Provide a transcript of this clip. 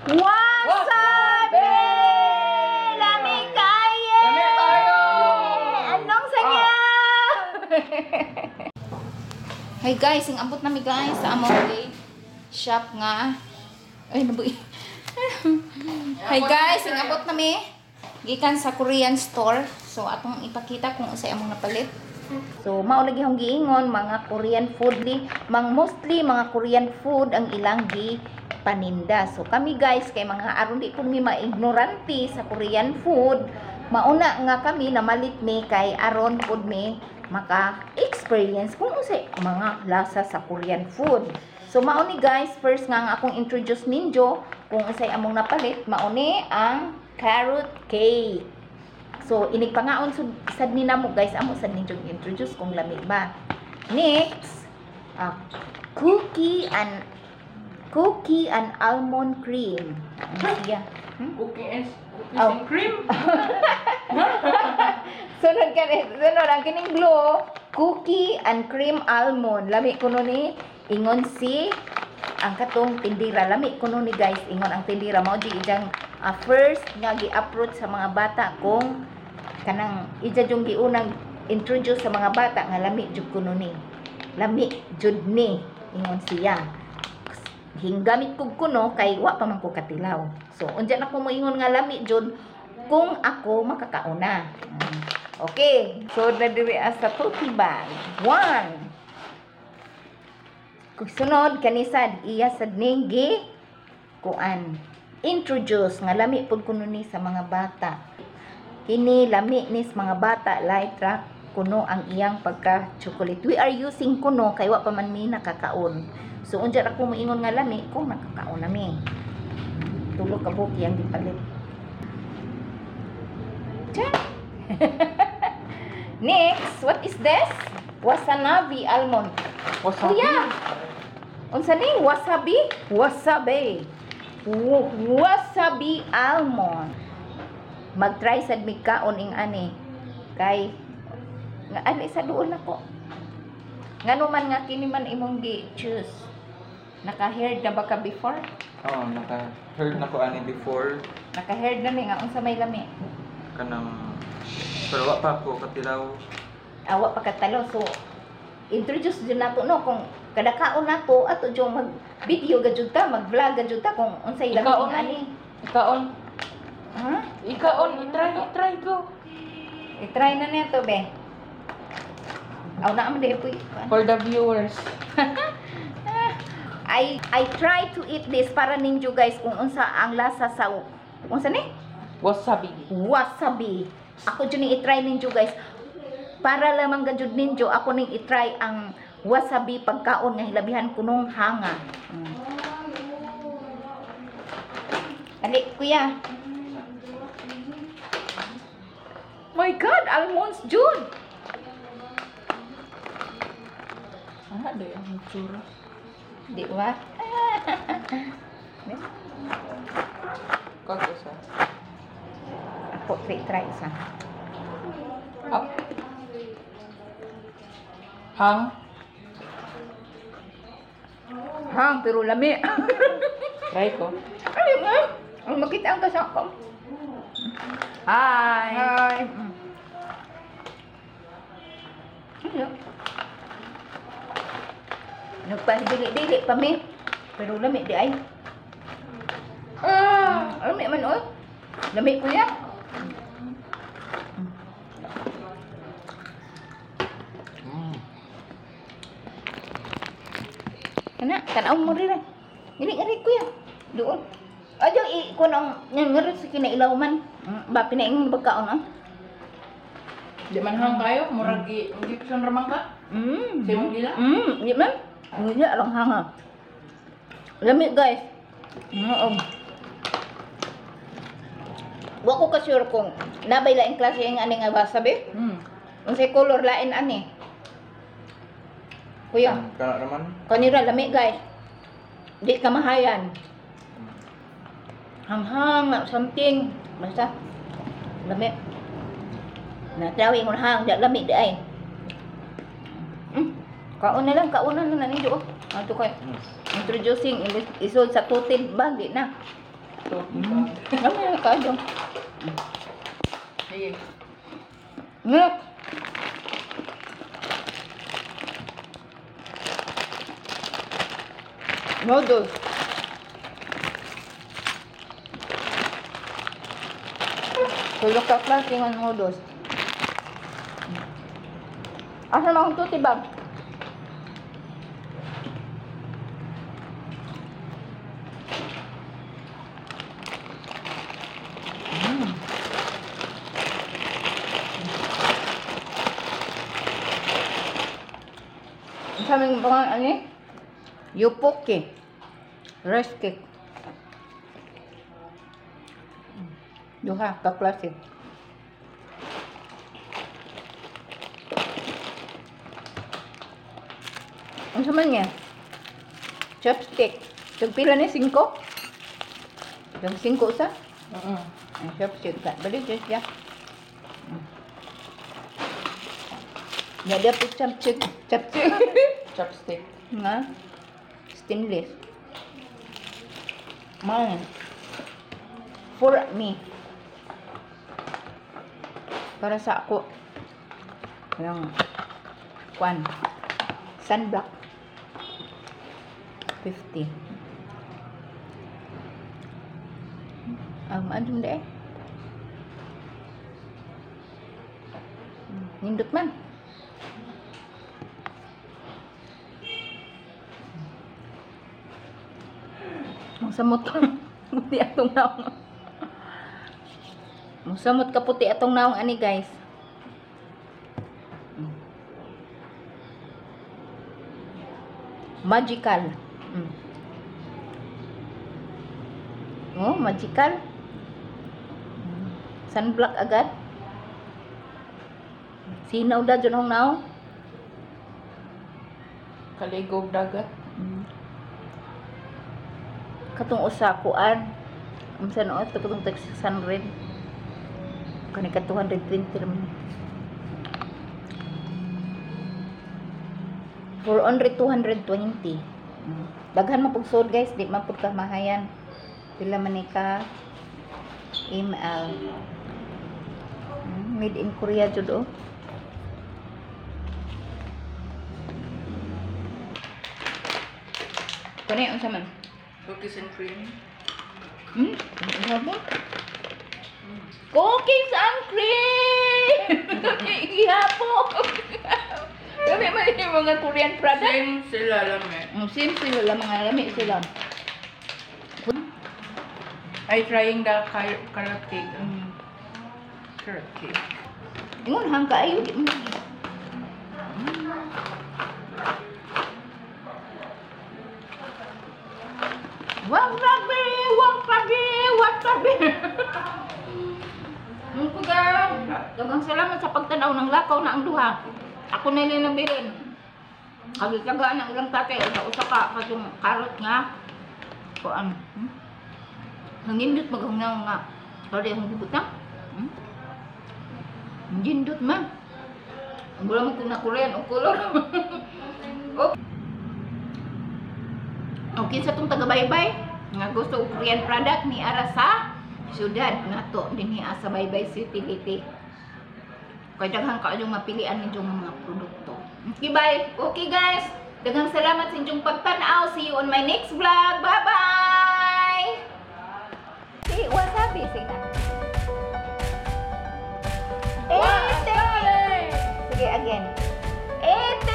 Wasabi! Lami kaayo! Lami tayo! Anong saya? Hey guys, ang ambot nami guys sa among gay shop nga. Ay, nabuhi. Hi guys, ang ambot nami gikan sa Korean store. So atong ipakita kung unsay among napalit. So mao lagi hong giingon mga Korean food li, mang mostly mga Korean food ang ilang gi paninda. So kami guys kay mga aron di pud mi maignorante sa Korean food, mauna nga kami namalit mi kay aron pud mi maka-experience kung unsay mga lasa sa Korean food. So mao ni guys, first nga nga akong introduce ninyo kung unsay among napalit, mao ni ang carrot cake. So inig pangaon sud sad ni namo guys, amo sad ninyo introduce kung lami ba. Next, cookie and almond cream. Ano siya? Hmm? Cookie and, cookies Oh. and cream. Sunod ka rin. Sunod ang kining blue, cookie and cream almond. Lami kuno ni ingon si ang katong tindira. Lami kuno ni guys, ingon ang tindira mao di ijang first nga gi-approach sa mga bata kung kanang ija jung giunang introduce sa mga bata nga lami jud kuno ni. Lami jud ni ingon siya. Hinggamit kog kuno kay wa pa man ko katilaw. So unja na ko moingon nga lami jud kung ako makakauna. Okay. So, na diri sa tote bag. One. Sunod, kanisad, iya sad ning gi kuan. Introduce nga lami pud kuno ni sa mga bata. Kini lami ni sa mga bata, light ra kuno ang iyang pagka chocolate. We are using kuno kay wa pa man mi nakakaon. So unja ra ko moingon nga lami kung nakakaon na mi. Tulo ka buok iyang gipalit. Tiyan. Next, what is this? Wasabi almond. Wasabi. Kuya! Unsa ni? Wasabi? Wasabi. Wasabi almond. Mag-try sad mig kaon ing ani. Kay nga ani sa duol nako. Ngano man nga kini man imong gi-choose? Naka-heard na ba ka before? Oo, naka-heard na ko ani before. Naka-heard na ni nga unsa may lami? Kanang pero wa pa ko katilaw. Awa pa katalo, so introduce jud nato no kung kada kaon nato ato jud mag video ga jud ta, mag vlog ga jud ta kung unsay lami Ikaon ing ani. Ikaon. Ha? Ikaon. I-try, i-try ko. I-try na niya to be. Aw na man di po. For the viewers. I try to eat this para ninyo guys kung unsa ang lasa sa unsa ni? Wasabi. Wasabi. Ako jud ni i-try ninyo guys. Para lamang gajud ninyo ako ning i-try ang wasabi pagkaon nga hilabihan kunong hanga. Ali, kuya. My God, almonds jud. Ah, di ang itsura. Di ba? Kag isa. Ako try try isa. Up. Hang. Hang, pero lami. Try ko. Ay, nga. Ang makita ang kasako. Hi! Hi. Ano? Nagpadili-dili pa mi. Pero lami di ay. Ah! Lami man oy. Lami, kuya. Kana, tanaw mo rin. Ngiri ngiri, kuya. Doon. Adyo i kun ang ngiri sa kinailaw man. Ba pinaingon pagkaon ah. Di man hang kayo, murag gi injection ramang ka. Sa imong dila? Di man. Hindi lang hanga. Lami guys. Oo. Wa ko ka sure kung nabay laing klase yung ani nga wasabi. Unsay color lain ani? Kuya, Kana raman. Kanira lami guys. Di ka mahayan. Hanghang something. Basta lami. Natrawi mo hang di lami di ay. Kaon na lang, kaon na na ninyo. Oh. Ato kay introducing isod sa tote bag di na. Tote bag. Ano yung kayo? Sige. Milk. Noodles. Tulo ka klase ng noodles. Asa na akong tote bag? Ang sabi ng pangalan, ano eh? Yupoke. Rice cake. Duha, kaklase. Ang sama niya? Chopstick. Tagpila ni? Singko? Yung singko sa? Mm. Ang chopstick. Balik dyan siya. Ya, dia put chopstick. Chopstick. Chopstick. Nga. Stainless. Man. For me. Para sa ako. Yung kwan. Sunblock. 50. Ang maandong eh. Nindot man. Musamot puti atong naong. Musamot ka puti atong naong ani, guys. Magical. Oh, magical. Sunblock agad. Sinaw da dyan hong naong. Kaligog dagat. Katong usa kuan. Unsa no ito katong tag 600. Kani ka 220 raman. 400 220. Daghan man pug sold, guys, di man pud ka mahayan. Pila man ni ka ml. Made in Korea jud oh. Kani unsa man? Cookies and cream. Unsa ba? Cookies and cream! Gihapon! Kami man yung mga Korean product. Same sila lami. Same sila lang, mga lami sila. I trying the carrot cake. Carrot cake. Ingon hang kaayo di mo. Wasabi! Wasabi! Wasabi! Mga guys, daghang salamat sa pagtanaw ng lakaw na ang duha. Ako na lang nabilin. Kagitagaan ang ilang tatay sa usa ka katong karot nga. Kuan. Nangindot maghungnaw nga. Kaya ang gibutang. Nindot man. Ang wala mo kung na Korean o color. Oh. Okay sa tong taga-baybay nga gusto og Korean product ni ara sa syudad nato dinhi sa Baybay City, Leyte. Kay daghan kaayong mapilian ninyong mga produkto. Okay, bye. Okay guys, daghang salamat sa inyong pagtan-aw. See you on my next vlog. Bye-bye. See, wasabi sige na. Ete! Sige, again. Ete!